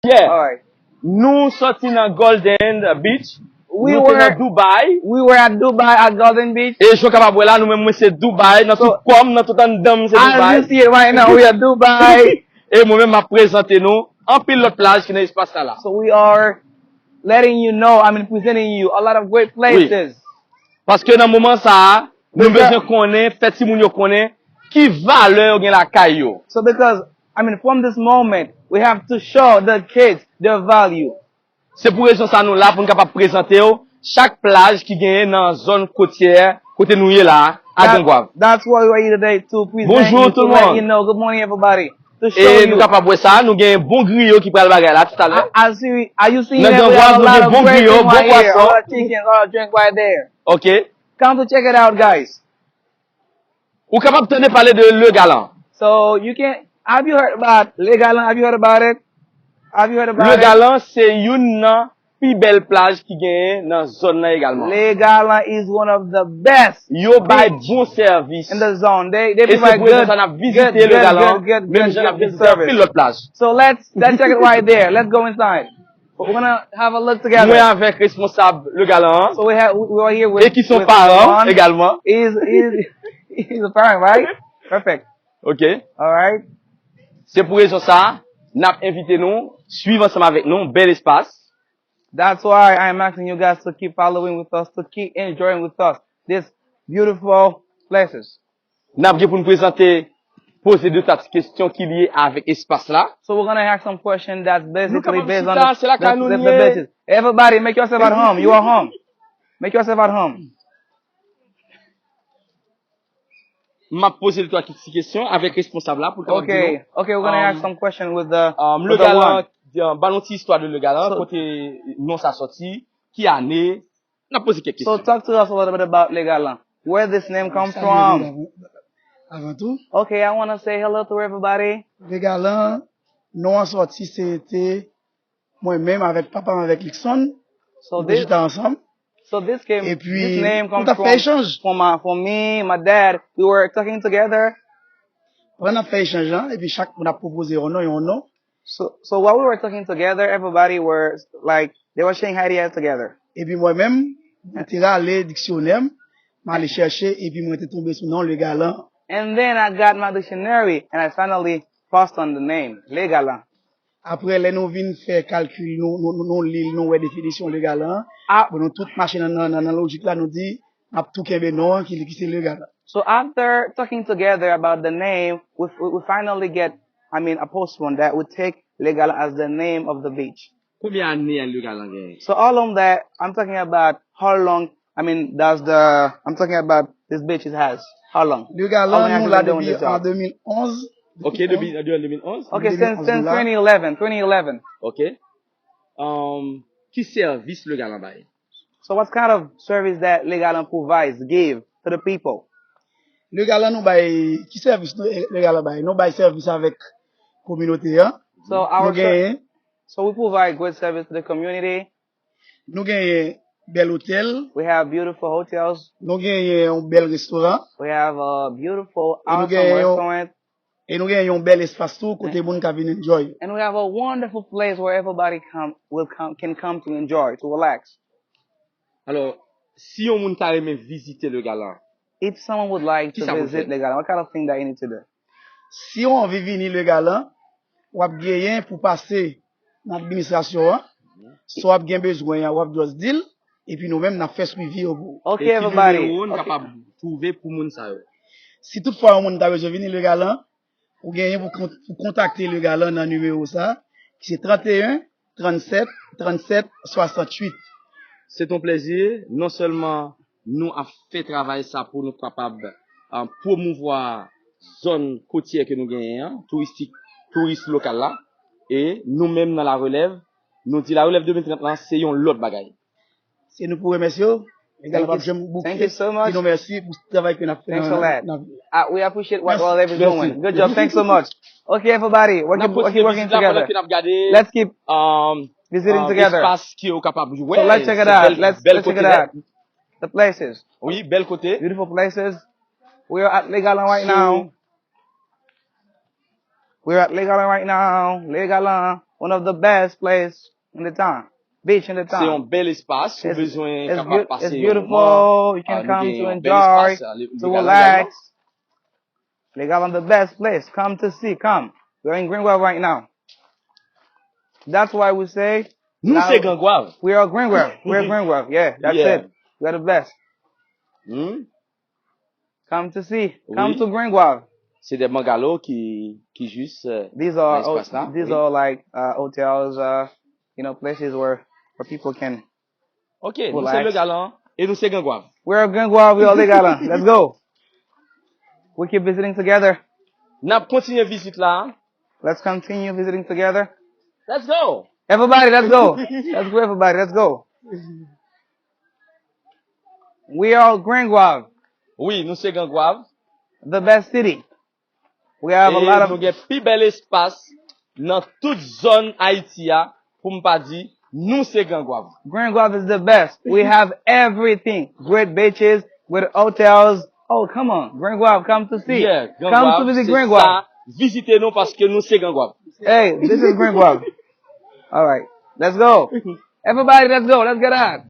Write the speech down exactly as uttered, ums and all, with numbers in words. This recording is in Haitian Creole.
Yeah. All right. Nou soti nan Golden Beach. We Nou te were nan Dubai. we were at Dubai at Golden Beach. E jan w kapab wè la, nou menm mwen se Dubai, nan So- tout kò m, nan tout anndan m, se As Dubai. You see it right now, we are Dubai. E mwen menm, m ap prezante nou anpil lòt plaj ki nan espas la la. So we are letting you know, I mean, presenting you a lot of great places. Paske nan moman sa a, nou Because- bezwen konnen, fè timoun yo konnen ki valè yo gen lakay yo. So because, I mean, from this moment, we have to show the kids their value. Se pou rezon sa nou la pou n kapab prezante yo chak plaj ki genyen nan zòn kotyè kote nou ye la a, a Grand Goâve. That's why we are here today to present Bonjour you, tout to le let monde. You know, good morning, everybody. To show E you. Nou kapab wè sa, nou gen bon griyo ki pral bagay la tout a lè. As you, as you see, Nan there, we Grand have a Goâve, nou lot gen of bon great griyo, things bon right here. Pwason. All the chicken, all the drink right there. Ok. Come to check it out, guys. Ou kapab tande pale de Le Galant. So you can, have you heard about Le Galant? Have you heard about it? Have you heard about Le it? Galant se youn nan pi bèl plaj ki genyen nan zòn nan egalman. Le Galant is one of the best. Yo bay Beach bon sèvis. In the zone. They, they E se provide pou rezon good, sa n ap good, vizite good, Le Galant, good, good, menm good, jan n ap good vizite anpil service. Lòt plaj. So let's, let's check it right there. Let's go inside. We're gonna have a look together. Mwen avèk responsab Le Galant an. So we have, we are here with, E ki se yon with paran Ron. Egalman. He's, he's, he's a parent, right? Perfect. Ok. All right. Se pou rezon sa a, n ap envite nou swiv ansanm avèk nou, bèl espas. That's why I'm asking you guys to keep following with us, to keep enjoying with us these beautiful places. N ap gen pou n prezante, poze de ta ti kesyon ki lye avèk espas la. So we're gonna ask some questions that's basically kapab based on chita, the, se lakay the, nou the, n the ye. Bases. Everybody, make yourself at home. You are home. Make yourself at home. M ap poze l twa ti kesyon avèk responsab la pou l kapab di nou. Okay, okay, we're gonna Um, ask some questions with the, Um, Le with the Galant, one. uh, ba nou ti istwa de Le Galant, So- kote non sa sòti, ki ane, n ap poze kèk So kesyon. Talk to us a little bit about Le Galant. Where this name comes Salut, from? Avan, avan tou, Okay, I want to say hello to everybody. Le Galant, non an sòti se te mwen menm avèk papa m avèk Luckson. So Nou te this, chita ansanm. so this came, Epi, this name nou comes t ap fè from, echanj. From my, from me, my dad. We were talking together. Pandan n ap fè echanj lan, epi chak moun ap pwopoze yon non, yon non. So, so while we were talking together, everybody were like, they were sharing ideas together. Epi mwen menm, mwen te rale diksyonè m, m ale chèche, epi mwen te tonbe sou non Le Galant. And then I got my dictionary and I finally passed on the name, Le Galant. Apre, lè nou vin fè kalkil, nou, nou, nou, nou li l, nou wè definisyon Le Galant an. Ah. Bon, nou tout mache nan, nan, nan, nan lojik la, nou di, n ap tou kenbe non an ki, ki se Le Galant. So after talking together about the name, we, we, we finally get, I mean, a post one that would take Le Galant as the name of the beach. Konbyen ane Le Galant genyen? So all of that, I'm talking about how long, I mean, does the, I'm talking about this beach it has. How long? Le How long Galant, have nou you la been doing depi this job? An de mil onz. Ok, depi, depi an de mil onz? Okay, since, since Abdullah. twenty eleven, twenty eleven. Ok. Um, ki sèvis Le Galant bay? So what kind of service that Le Galant provides, give to the people? Le Galant nou bay, ki sèvis nou, Le Galant bay? Nou bay sèvis avèk kominote an. So our Nou genyen, So we provide great service to the community. Nou genyen bèl otèl. We have beautiful hotels. Nou genyen yon bèl restoran. We have a beautiful, E nou awesome genyen yon- restaurant. E nou genyen yon bèl espas tou kote moun ka vin enjoy. And we have a wonderful place where everybody come, will come, can come to enjoy, to relax. Alò, si yon moun ta renmen vizite Le Galant, If someone would like to Kisa pou visit fè? Le Galant, what kind of thing that you need to do? Si w anvi vini Le Galant, w ap genyen pou pase nan administrasyon an. Sa w ap gen bezwen an, w ap just di l, epi nou menm n ap fè swivi yo pou ou. Okay, e ki everybody. Nimewo n Okay. Kapab twouve pou moun sa yo? Si toutfwa yon moun ta bezwen vini Le Galant, ou genyen pou, kont- pou kontakte Le Galant nan nimewo sa, ki se trannteyen, trannsèt, trannsèt, swasanntuit. Se yon plèzi, non sèlman nou ap fè travay sa pou nou kapab, uh, pwomouvwa zòn kotyè ke nou genyen an, touristik, touris lokal la, e nou menm nan La Relève, nou di La Relève de mil trant lan, se yon lòt bagay. Se nou pou remèsye w. Egal Thank pap you. janm bouke. Thank you so much. Di nou mèsi pou travay ke n ap fè Thanks nan, a lot. nan vil. Uh, we appreciate what Merci. Love is Merci. Doing. Good job. Thanks so much. Okay, everybody. We're, N ap keep, we're kontinye keep working vizit la pandan together. ke n ap gade, Let's keep um, visiting um, together. Espas ke w kapab wè. So let's check it Se out. bèl, Let's, bèl let's check it kote. Out. The places. Wi, bèl kote. Beautiful places. We are at Le Galant right So- now. We're at Le Galant right now. Le Galant. One of the best place in the town, beach in the town. Se yon bèl espas, si w bezwen kapab pase yon moman. It's beautiful. You can come to enjoy, to relax. Legalan, the best place. Come to see. Come. We're in Grand Goâve right now. That's why we say, nou se Grand Goâve. We are Grand Goâve. We're Grand Goâve. Yeah, that's it. We're the best. Come to see. Come to Grand Goâve. Se de bungalow ki ki jis nan espas la. These are like uh, hotels, uh, you know, places where where people can. Ok, nou se Legalan e nou se Grand Goâve. We're Grand Goâve, we are Legalan. Let's go. We keep visiting together. N ap kontinye vizit la. Let's continue visiting together. Let's go. Everybody, let's go. Let's go, everybody. Let's go. We are Grand Goâve. Wi, nou se Grand Goâve. The best city. We have a lot of. E nou gen pi bèl espas nan tout zòn Ayiti a, pou m pa di nou se Grand Goâve. Grand Goâve is the best. We have everything. Great beaches, great hotels. Oh, come on. Grand Goâve, come to see. Yeah, Grand Goâve, come to visit Grand Goâve. Vizite nou paske nou se Grand Goâve. Hey, this is Grand Goâve. All right, let's go. Everybody, let's go. Let's get out.